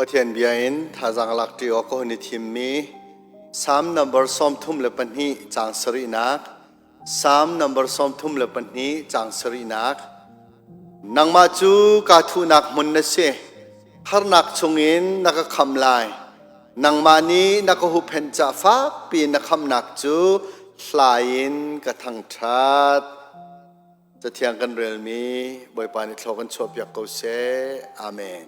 Pathian bia in thazaang lak ṭi awk ka hun i thimmi Salm number 32 caang sarihnak Salm number 32 caang sarihnak Nangmah cu kaa thuhnak hmun na si harnak chungin na ka khamh lai nangmah nih na ka huhphenh cah fakpi na khamhnak cu hla in ka thangṭhat Cathiang kan relmi Bawipa nih thlaw kan chuahpiak ko seh. Amen.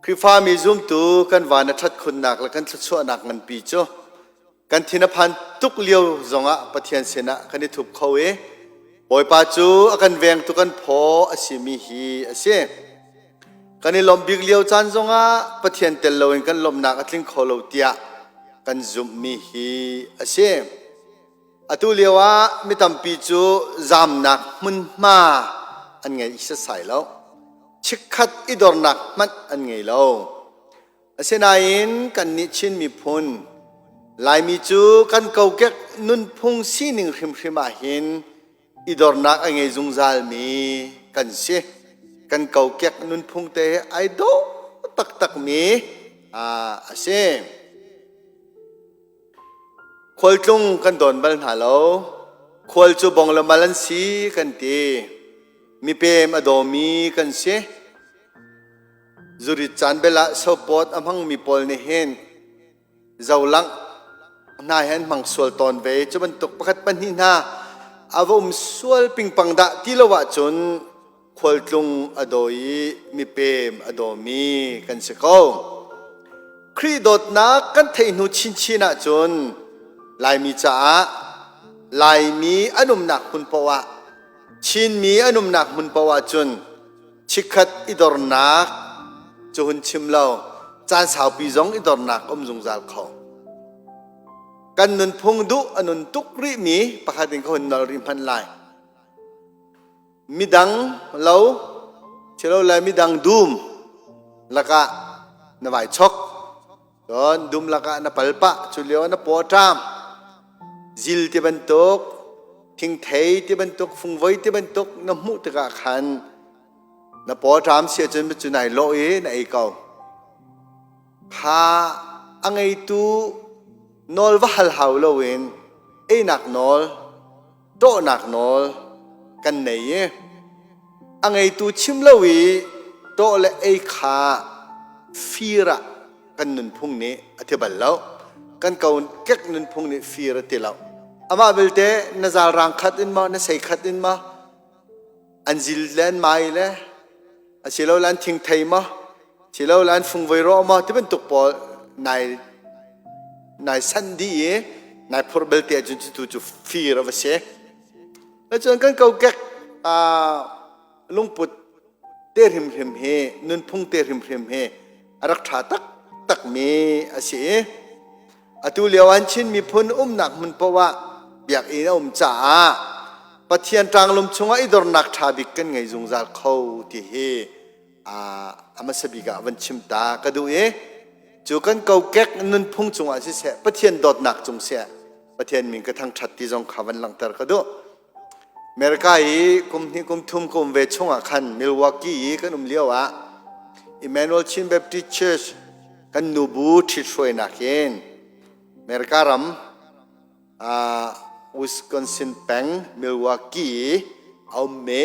Khrihfami zumtu kan van a ṭhat khunnak le kan thluachuahnak nganpi cu kan thin a phan tuk lio zongah Pathian sinah kan i thup kho i Bawipa cu a kan vengtu kan phaw a simi hi a si. Kan i lawmh bik lio caan zongah Pathian tel loin kan lawmhnak a tling kho lo tiah kan zumhmi hi a si. Atu lio ah mi tampi cu zamnak hmunhma an ngei setsai lo. Chikkhat i dornak hmanh an ngei lo. Asinain kannih Chin miphun Laimi cu kan kokek nunphung sining hrimhrim ah hin i dornak a ngei zungzalmi kan si. Kan kokek nunphung te hi ai dawh taktakmi a si. Khualtlung kan dawn bal hna lo. Khual cu bong le mal an si kan ti. Mipem a dawmi kan si. Zurit caan bel ah sopawt a hmangmi pawl nih hin zolangh hna he an hmang sual tawn ve. Cu bantuk pakhat pahnih hna a va um sual pingpang dah ti lo ahcun khualtlung a daw i mipem a dawmi kan si ko. Khrih dawtnak kan theih hnu chinchin ahcun Laimi caah Laimi an umnak hmun poah ah Chinmi an umnak hmun poah ahcun chikkhat i dornak cu hun chim lo caan saupi zong i dornak um zungzal kho. Kan nunphung duh a nun tuk rihmi pakhat in ka hun nol rih hmanh lai. Midang lo silole midang dum lakah na vai chok cun dum lakah na pal pah cu lio na paw a ṭam zil ti bantuk thingthei ti bantuk fungvoi ti bantuk na hmuh tikah khan na paw a ṭam si ahcun cu nai lawh i na ei ko kha a ngeitu nawl va hal hau loin einak nawl tawhnak nawl kan nei i a ngeitu chim lo i tawh le ei kha fir ah kan nunphung nih a ti bal lo kan ko kek nunphung nih fir a ti lo amah belte na zalrang khat in maw na sei khat in maw an zil le an mai le asilole an thingthei maw silole an fungvoi rawh maw ti bantuk pawl nai nai sanh dih i nai phurh belte ahcun cutu cu fir a va si. Cun kan kokek lungput te hrimhrim hi nunphung te hrimhrim hi a rak ṭha taktakmi a si i Atu lio an Chin miphun umnak hmun paoh ah biakinn a um caah Pathian ṭanglum chungah i dornak ṭha bik kan ngei zungzal kho ti hi a hmasa bik ah van chim ta ka duh i cu kan kokek nunphung cungah siseh Pathian dawtnak cung seh Pathian min ka thangṭhat ti zong kha van langhter ka duh. America i kum hnih kum thum ka um ve chungah khan Milwaukee i kan um lio ah Emmanuel Chin Baptist Church kan nubu ṭhithruainak in America ram uh, Wisconsin peng Milwaukee i a ummi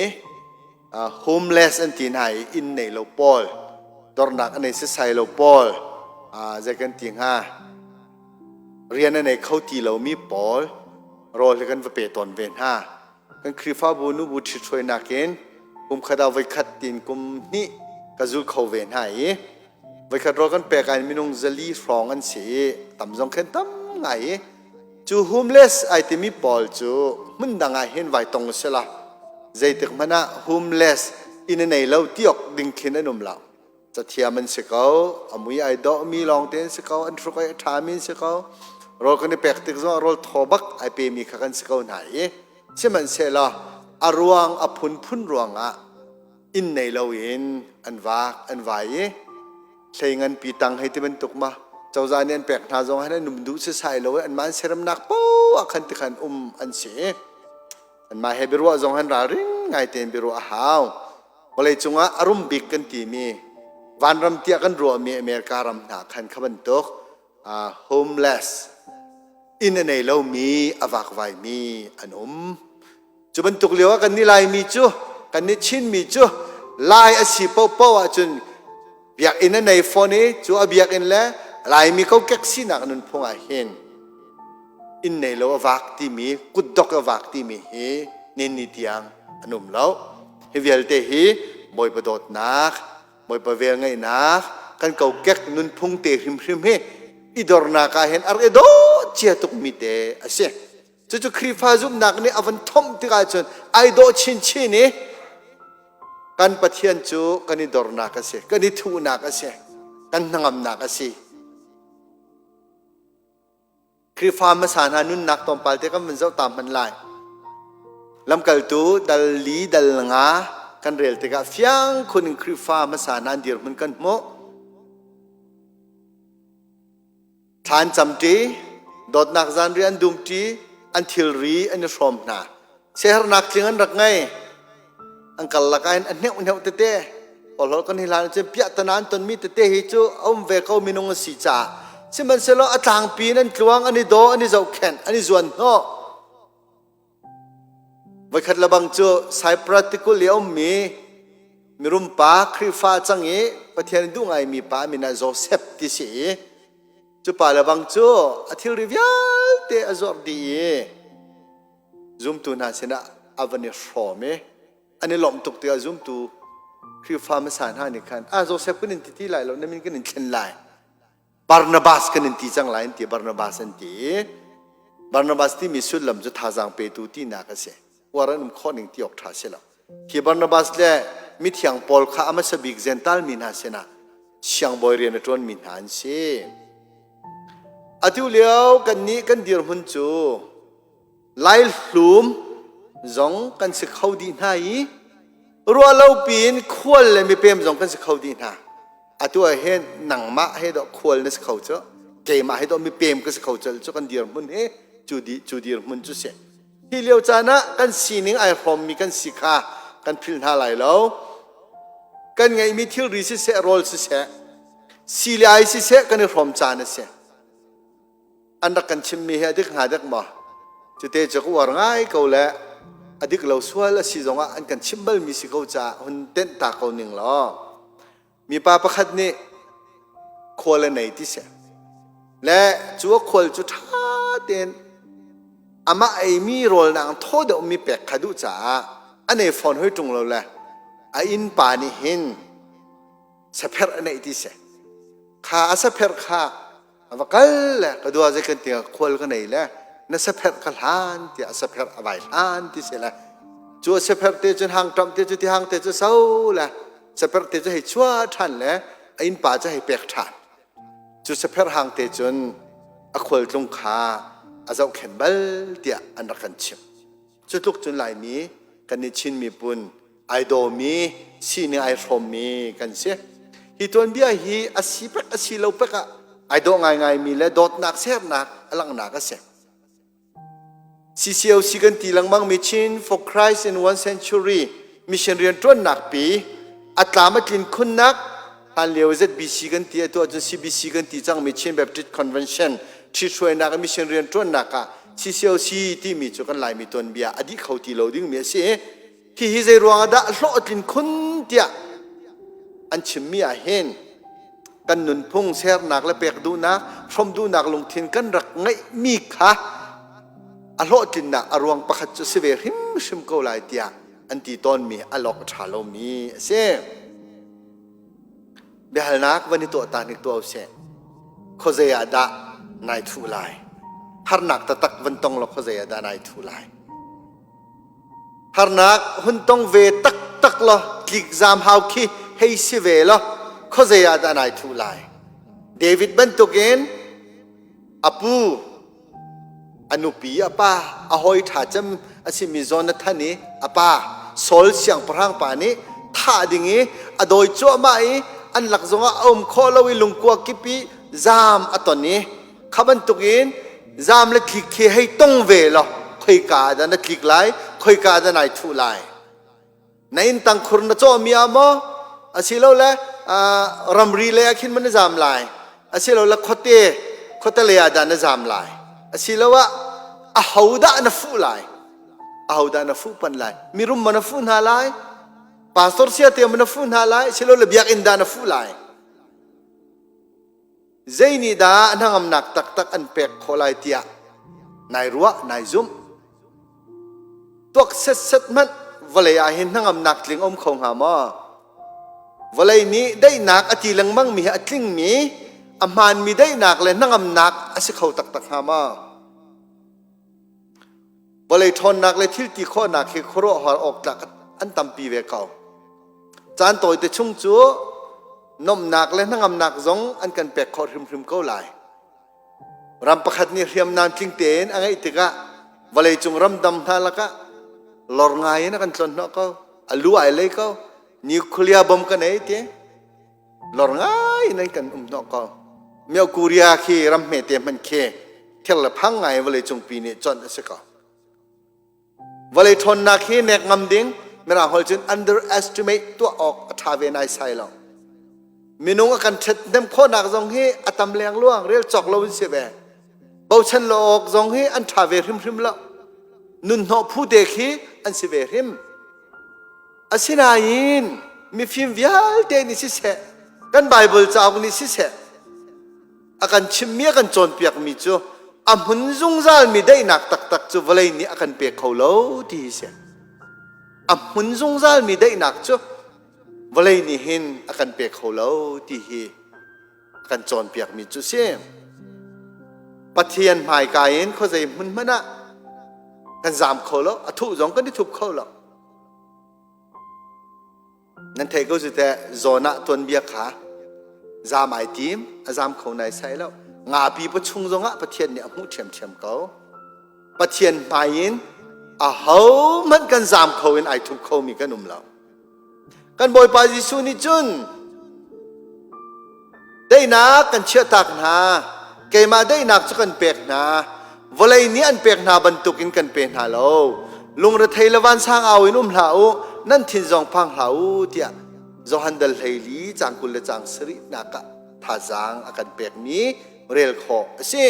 uh, homeless an ti hna i inn nei lo pawl dornak a nei setsai lo pawl uh, zei kan ti hnga rian a nei kho ti lomi pawl rawl hi kan va pe tawn ve hna. Kan Khrihfabu nubu ṭhithruainak in kum khat ah voikhat tiin kum hnih ka zul kho ve hna i voikhat rawl kan pek ah minung zali hrawng an si i tam zong khin tam ngai i cu homeless ai timi pawl cu hmun dang ah hin vai tong usih la zeitik hmanh ah homeless inn a nei lo ti awk ding khin an um lo. Cathiam an si ko, a mui ai dawhmi lawngte an si ko, an hruk ai a ṭhami an si ko. Rawl kan i pek tik zongah rawl thaw bak ai pemi kha kan si ko hna i sihmanhsehlaw a ruang a phunphun ruangah inn nei loin an vak an vai i hlei nganpi tang hei ti bantuk ma cozah nih an pek hna zong han an um duh sisai lo i anmah an seremnak poah khan ti khan um an si i anmah he biaruah zong han ralring ngai tein biaruah a hau. Vawleicung ah a rum bik kan timi Vanram tiah kan ruahmi America ram hna khan kha bantuk homeless inn a nei lomi a vakvaimi an um. Cu bantuk lio ah kan nih Laimi cu kan nih Chinmi cu Lai a si paohpaoh ahcun biakinn a nei fawn i cu a biakinn le Laimi kokek sinak nunphung ah hin inn nei lo a vak timi kutdok a vak timi hi nin ni tiang an um lo. Hi vialte hi Bawipa dawtnak, Bawipa velngeihnak, kan kokek nunphung te hrimhrim hi i dornak ah hin a rak i dawh cia tukmi te a si. Cucu Khrihfa zumhnak nih a van thomh tikah cun ai dawh chinchin i kan Pathian cu kan i dornak a si, kan i thuhnak a si, kan hnangamnak a si. Khrihfa hmasa hna nunnak tlawmpal te kan van zoh ta hmanh lai. Lamkaltu dal li dal nga kan rel tikah fiang khun in Khrihfa hmasa hna an dirhmun kan hmuh. Thla an camṭi, dawtnak zanriah an dumṭi, an thilri an i hrawm hna. Siaherhnak tling an rak ngei. An karlak ah hin a hneuh tete awlhol kan hi hlan cun piahtana an tonmi tete hi cu a um ve ko minung a si caah. Sihmanhsehlaw a tlangpi in an tluang, an i daw, an i zohkhenh, an i zuan hnawh. Voikhat lebang cu Cyprus tikulh i a ummi mirum pa Khrihfa cang i Pathian duh ngaimi pa min ah Joseph ti si i cu pa lebang cu a thilri vialte a zuarh dih i zumtu hna sinah a van i hrawm i an i lawmh tuk tikah zumtu Khrihfa hmasa hna nih khan ah Joseph kan in ti ti lai lo na min kan in thlen lai Barnabas kan in ti cang lai an ti Barnabas an ti i Barnabas timi sullam cu thazaang petu tinak a si uar an um khawh ning ti awk ṭha si lo hi Barnabas le mithiang Paul kha a hmasa bik Gentile mi hna sinah siangbawi rian a ṭuanmi hna an si atu lio kannih kan dirhmun cu Laihlum zong kan si kho dih hna i ruahlo piin khual le mipem zong kan si kho dih hna. Atu ah hin nangmah he dawh khual na si kho cu, keimah he dawh mipem ka si kho colh cu kan dirhmun hi cu di cu dirhmun cu si. Hi lio caan ah kan sining ai hrawmmi kan si kha kan philh hna lai lo. Kan ngeihmi thilri siseh, rawl siseh, si le ai siseh kan i hrawm caan a si. An rak kan chimmi hi a dik hnga dek maw? Cute cu ka uar ngai ko le a dik lo sual a si zongah an kan chimh balmi si ko caah hun tenh ta ko ning law. Mipa pakhat nih khual a nei ti si. Le cu a khual cu ṭha tein amah eimi rawl nak thaw deuhmi pek kha duh caah a nei fawn hoi ṭung lo le a innpa nih hin sapherh a neih ti si. Kha a sapherh kha a va kal le ka dua zei kan tiah khual ka nei le na sapherh ka hlan tiah a sapherh a vai hlan ti si le cu a sapherh te cun hang ṭamh te cu ti hang te cu so le sapherh te cu hei chuah ṭhan le a innpa cu hei pek ṭhan cu sapherh hang te cun a khualtlung kha a zohkhenh bal tiah an rak kan chimh Cu tluk cun Laimi kan i Chin miphun ai dawmi, sining ai hrawmmi kan si. Hi tuanbia hi a si pek a si lo pek ah ai dawh ngaingaimi le dawtnak sernak a langhnak a si. CCOC kan ti lengmangmi Chin for Christ in One Century mission rianṭuannak pi a tlam a tlin khunnak hlanlio ZBC kan ti atu ahcun CBC kan ti cangmi Chin Baptist Convention ṭhithruainak i mission rianṭuannak ah CCOC timi cu kan Laimi tuanbia a dih kho ti lo dingmi a si. Hihi zei ruang ah dah hlawhtlin khun tiah an chimmi ah hin kan nunphung sernak le pek duhnak, hrawm duhnak lungthin kan rak ngeihmi kha a hlawhtlinnak a ruang pakhat cu si ve hrimhrim ko lai tiah an ti tawnmi a lawk a ṭha lomi a si. Biahalnak van i tuah ta hnik tuah usih. Khuazei ah dah nai thuh lai? Harnak taktak van tong law khuazei ah dah nai thuh lai? Harnak hun tong ve taktak law tlikzam hau khi hei si ve law khuazei ah dah nai thuh lai? David bantukin a pu A nupi a pa a hawi ṭha cem a simi Jonathan i a pa Saul siangpahrang pa nih thah ding i a dawi cuahmah i an lak zongah a um khawh lo i lungkua kip i zaam a ton i kha bantukin zaam le tlik khi hei tong ve law khoika ah dah na tlik lai khoika ah dah nai thuh lai na inn tangkhur na cawhmi ah maw? Asilole ramri lei ah khin maw na zam lai? Asilole khuate khuate lei ah dah na zam lai? Asiloah ahodah na fuh lai? Ahodah na fuh panh lai? Mirum maw na fuh hna lai? Pastor sia te maw na fuh hna lai? Asilole biakinn dah na fuh lai? Zei nih dah hnangamnak taktak an pek khawh lai tiah nai ruah, nai zumh? Tuak setset hmanh vawlei ah hin hnangamnak tling um kho hnga maw? Vawlei nih daihnak a ti lengmang mi hi a tlingmi, a hmaanmi daihnak le hnangamnak a si kho taktak hnga maw? Vawlei ṭhawnnak le thil ti khawhnak hi khuaruahhar awk tlak an tampi ve ko. Caan tawite chung cu nomhnak le hnangamnak zong an kan pek khawh hrimhrim ko lai. Ram pakhat nih hriamnam tling tein a ngeih tikah vawleicung ramdam hna lakah lor ngai in a kan tlon hnawh ko. A lu ai lei ko. Nuclear bomb kan ei ti. Lor ngai in an kan um hnawh ko. Myo Korea khi ram hmete hmanh khi thil le phang ngai vawleicung pi nih conh a si ko. Vawlei ṭhawnnak hi nek ngam ding Mirang holh cun underestimate tuah awk a ṭha ve naisai lo. Minung a kan ṭhathnem khawhnak zong hi a tam lengluang rel cawk lo in si ve. Bochan lo awk zong hi an ṭha ve hrimhrim lo. Nun hnawh phu te khi an si ve hrim. Asinain mifim vialte nih siseh, kan Bible cauk nih siseh, a kan chimmi a kan cawnpiakmi cu a hmun zungzalmi daihnak taktak cu vawlei nih a kan pe kho lo ti hi si. A hmun zungzalmi daihnak cu vawlei nih hin a kan pe kho lo ti hi a kan cawnpiakmi cu si. Pathian hmaika in khuazei hmun hmanh ah kan zaam kho lo, a thuh zong kan i thup kho lo. Nan theih ko cu teh zawn ah tuanbia kha zaam ai tim, a zaam kho nai sai lo. Ngapi pachung zongah Pathian nih a hmuh ṭhiamṭhiam ko. Pathian hmai in ahohmanh kan zaam kho in ai thup khomi kan um lo. Kan Bawipa Jesuh nih cun Daihnak kan chiahtak hna, keimah daihnak cu kan pek hna, vawlei nih an pek hna bantukin kan pe hna lo. Lungrethei le vansang au in um hlah u, nan thin zong phang hlah u, tiah Johan dal 14 caang 20 le caang sarihnak ah thazaang a kan pekmi rel khawh a si.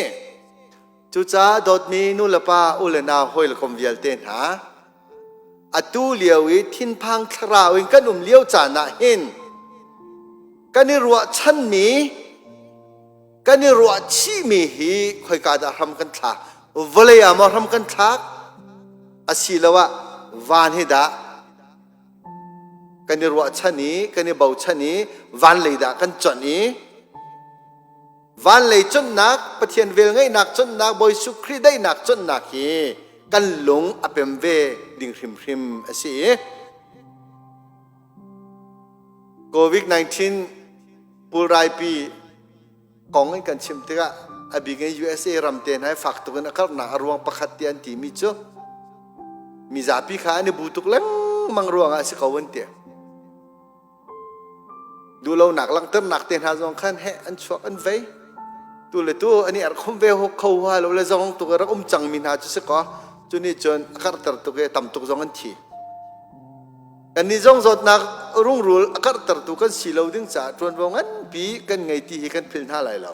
Cucaah dawtmi nu le pa, u le nau, hawi le kom vialte hna, atu lio i thinphang thlarau in kan um lio caan ah hin kan i ruahchanmi kan i ruahchihmi hi khoika dah hram kan thlak vawlei ah maw hram kan thlak asiloah van hi dah kan i ruahchan i kan i bochan i van lei dah kan conh i Van lei conhnak, Pathian velngeihnak conhnak, Bawi Jesuh Khrih daihnak conhnak hi kan lung a pem ve ding hrimhrim a si i COVID-19 pulraipi kong in kan chim tikah a bik in USA ram te hna hi fak tuk in a karhnak a ruang pakhat ti an timi cu mizapi kha an i bu tuk lengmang ruangah a si ko an ti. Duhlonak langhternak te hna zong khan heh an chuak an vei. Tu le tu an i erhkhum ve kho hua lo le zong tuk rak um cangmi hna cu si kaw cu nih cun a karhter tuk i tam tuk zong an thi. Kannih zong zawtnak rungrul a karhtertu kan si lo ding caah ṭuanvo nganpi kan ngei ti hi kan philh hna lai lo.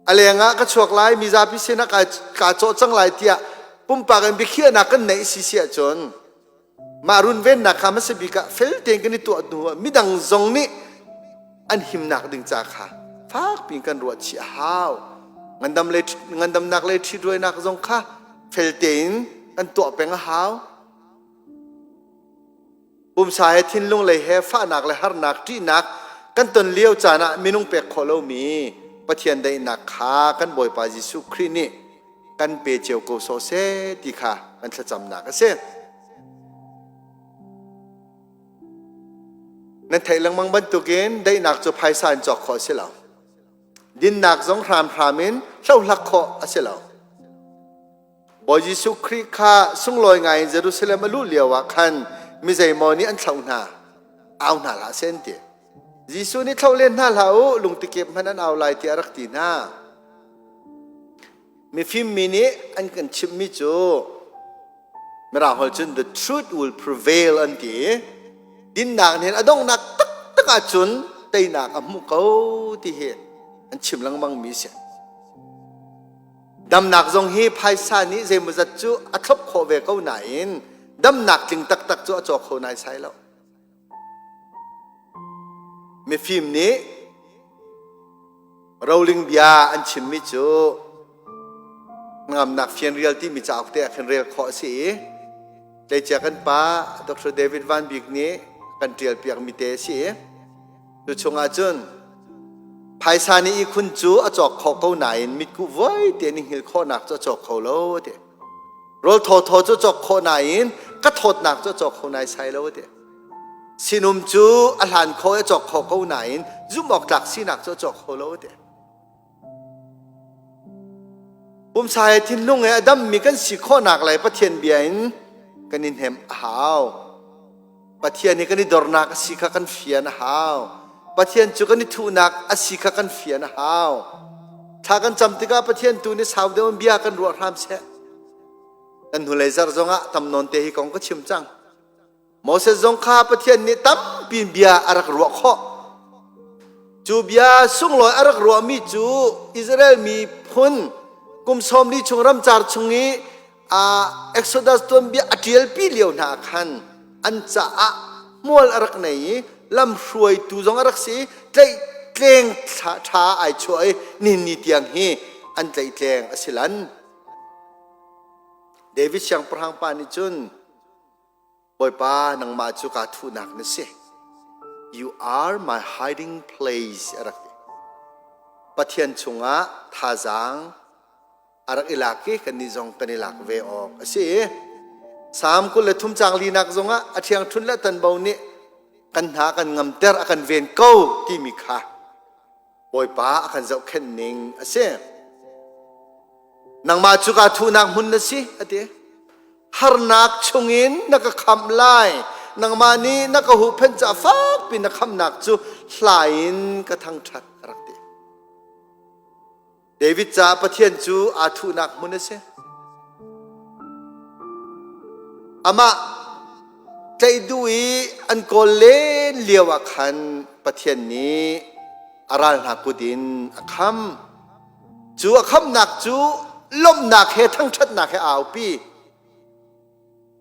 A leng ah ka chuak lai, mizapi sinah kaa cawh cang lai tiah pumpak in biakhiahnak kan neih si si ahcun Mah runvennak kha hmasa bik ah fel tein kan i tuah hnu ah midang zong nih an himnak ding ca kha fakpi in kan ruah chih a hau. Ngandam le ngandamnak le ṭhiruainak zong kha fel tein kan tuah peng a hau. Pumsa he thinlung lei he fahnak le harnak ṭihnak kan ton lio caan ah minung pek khawh lomi Pathian daihnak kha kan Bawipa Jesuh Khrih nih kan pe cio ko sawh seh ti kha kan thlacamnak a si. Nan theih lengmang bantukin daihnak cu phaisa in cawk khawh a si lo. Dinnak zong hramhram in hlohlak khawh a si lo. Bawi Jesuh Khrih kha sunglawi ngai in Jerusalem a luh lio ah khan mi zeimaw nih an thlauh hna. Au hna hlah seh an ti. Jesuh nih thloh len hna hlah u, lungtikep hmanh an au lai tiah a rak ti hna. Mifim mi nih an kan chimhmi cu Mirang holh cun the truth will prevail an ti i dinnak nih a donghnak taktak. taktak ahcun teinak a hmuh ko ti hi an chim lengmang mi si. Damnak zong hi phaisa nih zeimawzat cu a thlop khawh ve ko nain damnak tling taktak cu a caw kho naisai lo. Mifim nih roling bia an chimmi cu ngamnak fianrial timi cauk te ah khin rel khawh a si i tleicia kan pa Dr. David Van Bik nih kan ṭial piakmi te a si i cu chungah cun phaisa nih ihkhun cu a cawk khawh ko nain mitkuh voi te nih hngilh khawhnak cu a cawk kho lo a ti. Rawl thawthaw cu cawk khawh nain ka thawtnak cu cawk kho naisai lo a ti. Sinum cu a hlan kho i a cawk kho ko nain zumh awk tlak sinak cu a cawk kho lo a ti. Pumsa he thinlung he a dammi kan si khawhnak lai Pathian bia in kan i hnemh a hau. Pathian hi kan i dornak a si kha kan fian a hau. Pathian cu kan i thuhnak a si kha kan fian a hau. Thla kan cam tikah Pathian tu nih sau deuh in bia kan ruah hram seh. Kan hnulei zarh zongah tam nawn te hi kong ka chim cang. Moses zong kha Pathian nih tampi bia a rak ruah khawh. Cu bia sunglawi a rak ruahmi cu Israel miphun kum 40 chung ramcar chung i Exodus tuanbia a ṭialpi lio hna ah khan an caah hmual a rak nei i lamhruaitu zong a rak si i tlaihtleng ṭha ai chuah i nihin ni tiang hi an tlaihtleng a si lan. David siangpahrang pa nih cun Bawipa nangmah cu kaa thuhnak na si. You are my hiding place a rak ti. Pathian chungah thazaang a rak i lak i kannih zong kan i lak ve awk a si. Salm 23 caang linak zongah a ṭhiangṭhunh le tanbo nih kan hna kan ngamter a kan ven ko timi kha Bawipa a kan zohkhenh ning a si. Nangmah cu kaa thuhnak hmun na si, a ti. Harnak chungin na ka khamh lai. Nangmah nih na ka huhphenh caah fakpi na khamhnak cu hla in ka thangṭhat, a rak ti. David caah Pathian cu aa thuhnak hmun a si. Amah tlaih duh i an kawl len lio ah khan Pathian nih a ral hna kut in a khamh. Cu a khamhnak cu lawmhnak he thangṭhatnak he aa aupi.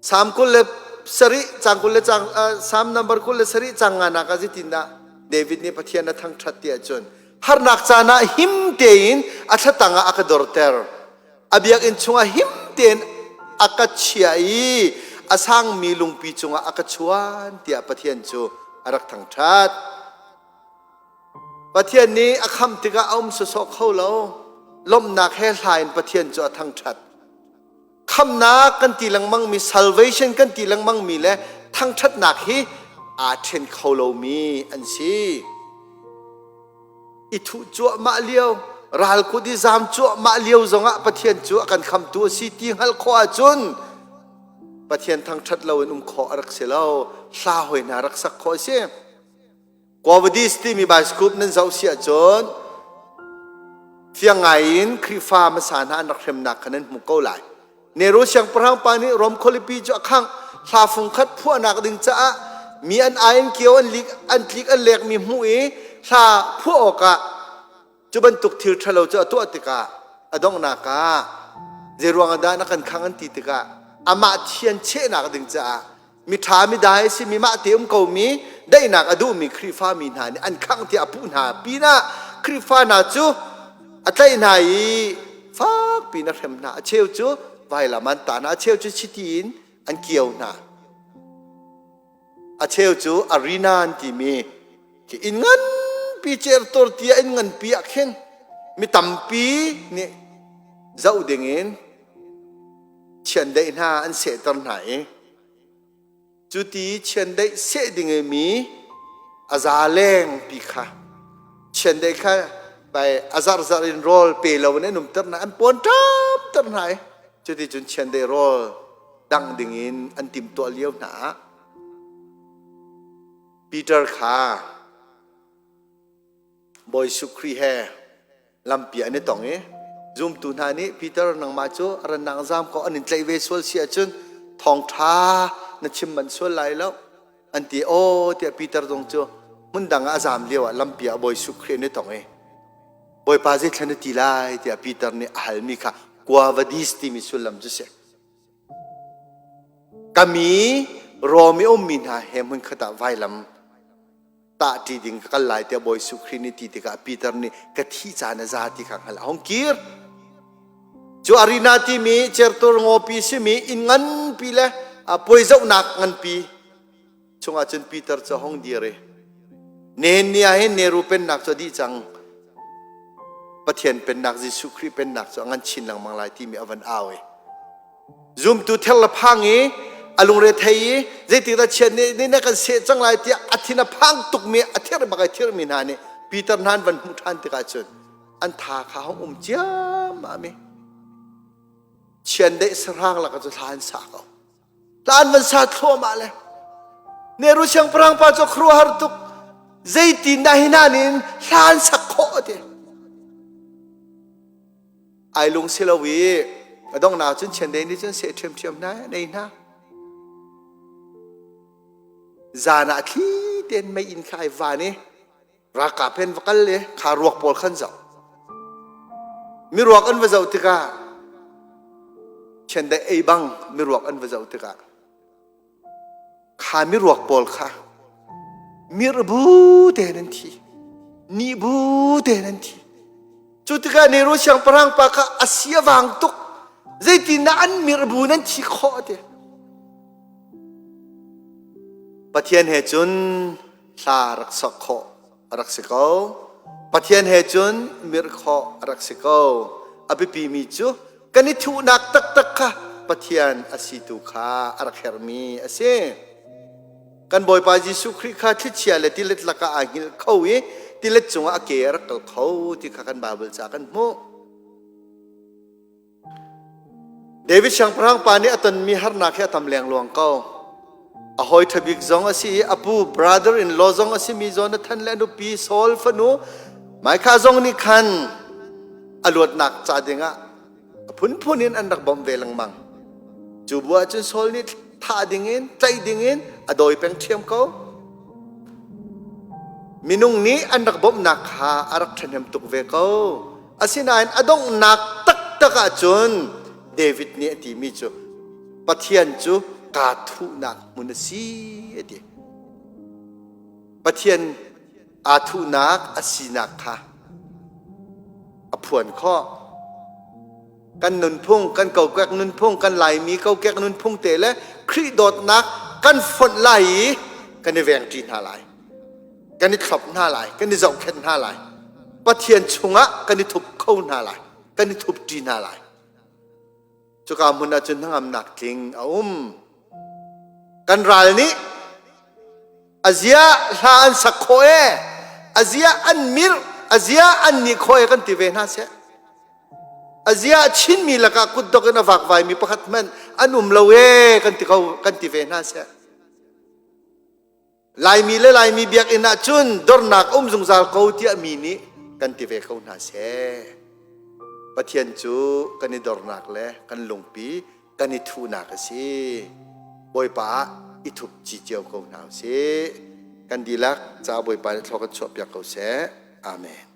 Salm 27 cang 20 le cang Salm number 27 cang nga nak ah zeitindah David nih Pathian a thangṭhat ti ahcun harnak caan ah him tein a thlatang ah a ka dorter. A biakinn chungah him tein a ka chiah i a sangmi lungpi cungah a ka chuan tiah Pathian cu a rak thangṭhat. Pathian nih a khamh tikah a um sawsawh kho lo. Lawmhnak he hla in Pathian cu a thangṭhat. Khamnak kan ti lengmang mi salvation kan ti lengmang mi le thangṭhatnak hi aa ṭhen kho lomi an si. I thuh cuahmah lio, ral kut i zaam cuahmah lio zongah Pathian cu a kan khamtu a si ti hngalh khawh ahcun Pathian thangṭhat loin um khawh a rak si lo. Hla hoi hna rak sak khawh a si. Quovadis timi bioscope nan zoh si ahcun fiang ngai in Khrihfa hmasa hna an rak hremnak kha nan hmu ko lai. Nero siangpahrang pa nih Rom khualipi cu a khangh hla fung khat phuahnak ding caah mi an ai an kio an lik an tlik an lekmi hmuh i hla phuah awkah Cu bantuk thil ṭhalo cu a tuah tikah a donghnak ah zeiruang ah dah na kan khang an ti tikah amah thian chehnak ding caah miṭha midai a simi mah te um komi daihnak a duhmi Khrihfa mi hna nih an khangh tiah a puh hna pinah Khrihfa hna cu a tlaih hna i fakpi in a hrem hna. A cheu cu vailam an tah hna, a cheu cu chiti in an kio hna. A cheu cu arena an timi Khi inn nganpi certur tiah inn nganpi ah khin mi tampi nih zoh dingin chiandeih hna an sehter hna i cu ti chiandeih seh ding i mi a za lengpi kha chiandeih kha bai a zarhzarh in rawl pe lo in an umter hna an puan ṭamter hna i cuti cun chiandeih rawl dang dingin an timhtuah lio hna ah Peter kha Bawi Jesuh Khrih he lampi an i tong i zumtu hna nih Peter nangmah cu a rannak zaam ko an in tlaih ve sual si ahcun thawngṭha na chim manh sual lai lo an ti aw tiah Peter zong cu Hmundang ah a zaam lio ah lampi ah Bawi Jesuh Khrih an i tong i Bawipa zeithla na ti lai tiah Peter nih a halmi kha Quavadis timi sullam cu si. Ka mi Rom i ummi hna he hmunkhat ah vailam tahṭi ding ka kal lai tiah Bawi Jesuh Khrih nih ti tikah Peter nih ka thi caan a za ti kha hngalh a hung kir. Cu arena timi certur ngawpi simi inn nganpi le puai zohnak nganpi chungah cun Peter cu a hung dir i nihin ni ah hin Neru pennak cu a dih cang Pathian pennak Jesuh Khrih pennak cu a ngan chin lengmang lai timi a van au i zumtu ther le phang i a lungre thei i zeitikdah chiat nih nih na kan seh cang lai tiah a thin a phang tukmi a thir bak ai thirmi hna nih Peter hna an van hmuh ṭhan tikah cun an tha kha hung um ciammam i chiandeih sahrang lakah cu thla an sa ko Hla an van sa thluahmah le Nehru siangpahrang pa cu khuaruahhar tuk zeitin dah hi hna nih hla an sak khawh ti ai lung si lo i a donghnak cun chiandeih nih cun seh ṭhiamṭhiam hna nei hna zan ah thli tein mei inn kha ai van i Ralkap he an va kal i kha ruak pawl khan zoh. Miruak an va zoh tikah chiandeih ei bang miruak an va zoh tikah kha miruak pawl kha mirh bu tein an thi nih bu tein an thi cu tikah Nero siangpahrang pa kha a si a vang tuk zeitindah an mirh bu nan thi khawh ti Pathian he cun hla rak sok khawh a rak si ko. Pathian he cun mirh khawh a rak si ko. A biapimi cu kan i thuhnak taktak kha Pathian a si tu kha a rak herhmi a si. Kan Bawipa Jesuh Khrih kha thlichia le tilet lakah aa hngilh kho i tilet cungah a ke a rak kal kho ti kha kan Baibal ca kan hmuh. David siangpahrang pa nih a tonmi harnak hi a tam lengluang ko. A hawi ṭha bik zong a si i a pu brother in law zong a simi Jonathan le a nupi Saul fanu Micah zong nih khan a luatnak ca dingah a phunphun in an rak bawmh ve lengmang. Cu bu ahcun Saul nih thah dingin, tlaih dingin a dawi peng ṭhiam ko. Minung nih an rak bawmhnak kha a rak ṭhahnem tuk ve ko. Asinain a donghnak taktak ahcun David nih a timi cu Pathian cu kaa thuhnak hmun a si a ti. Pathian aa thuhnak a sinak kha a phuan khawh. Kan nunphung, kan kokek nunphung, kan Laimi kokek nunphung te le Khrih dawtnak kan fonh lai i kan i vengṭi hna lai. Kan i thlop hna lai, kan i zohkhenh hna lai. Pathian chungah kan i thup kho hna lai, kan i thupṭi hna lai. Cuka hmun ah cun hnangamnak tling a um. Kan ral nih azia hla an sak khawh e, azia an mirh, azia an nih khawh e kan ti ve hna seh. Azia Chinmi lakah kutdok in a vakvaimi pakhat hmanh an um lo e kan ti ko kan ti ve hna seh. Laimi le Laimi biakinn ah cun dornak um zungzal ko tiah mi nih kan ti ve ko hna seh. Pathian cu kan i dornak le kan lungpi kan i thuhnak a si. Bawipa ah i thup ci cio ko hna usih. Kan dihlak ca Bawipa nih thlua kan chuahpiak ko seh. Amen.